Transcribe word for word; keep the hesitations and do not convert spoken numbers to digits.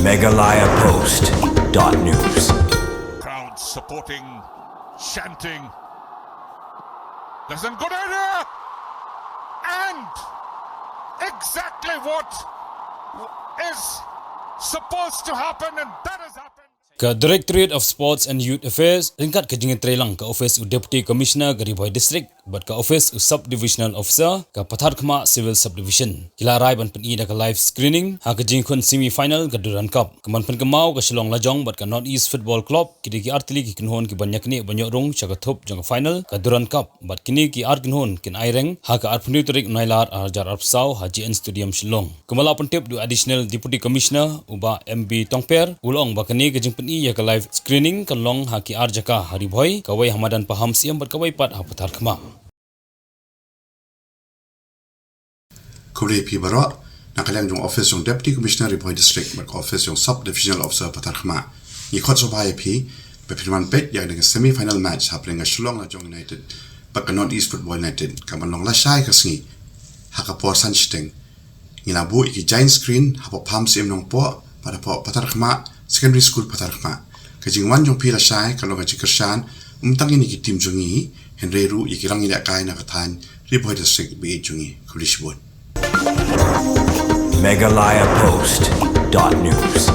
Meghalaya Post dot news. Crowd supporting, chanting. That's a good area. And exactly what is supposed to happen, and that has happened. Ka Directorate of Sports and Youth Affairs ryngkat ka jingïatreilang ka office u Deputy Commissioner ka Ri Bhoi District bad ka office u Sub Divisional Officer ka Patharkhmah Civil Subdivision ki la rai ban pyni da ka live screening ha ka jingkhun semi final ka Durand Cup. Ka man pynkynmaw ka Shillong Lajong bad ka North East Football Club ki dei ki artylli ki kynhun ki ban ïaknieh ban ïoh rung sha ka thup jong ka final ka Durand Cup bad kine ki ar kynhun kin aireng ha ka arphew tarik Nailar arhajar arphew saw ha J N Stadium Shillong. Kumba la pyntip da u Additional Deputy Commissioner u Bah M B Tongper u la ong ba kane ka jingpyni ïa ka live screening kan long ha ki ar jaka ha Ri Bhoi, kawei ha madan Pahamsyiem bad kawei pat ha Patharkhmah. Khublei phi baroh, na ka liang jong office jong Deputy Commissioner Ri Bhoi District bad ka office jong Sub Divisional Officer Patharkhmah, ngi khot sngewbha ïa phi ba phin wan peit ïa ka semi final match hapdeng ka Shillong Lajong United bad ka North East Football United ka ban long lashai ka sngi ha ka por san shiteng. Ngi la buh ïa ki giant screen hapoh Pahamsyiem Nongpoh bad hapoh Patharkhmah Secondary School Patharkhmah. Ka jingwan jong phi lashai ka long ka jingkyrshan ym tang ïa ki team jong ngi hynrei ruh ïa ki rangïalehkai na ka thaiñ Ri Bhoi District ba ïeit jong ngi. Khublei shibun. Meghalaya Post dot news.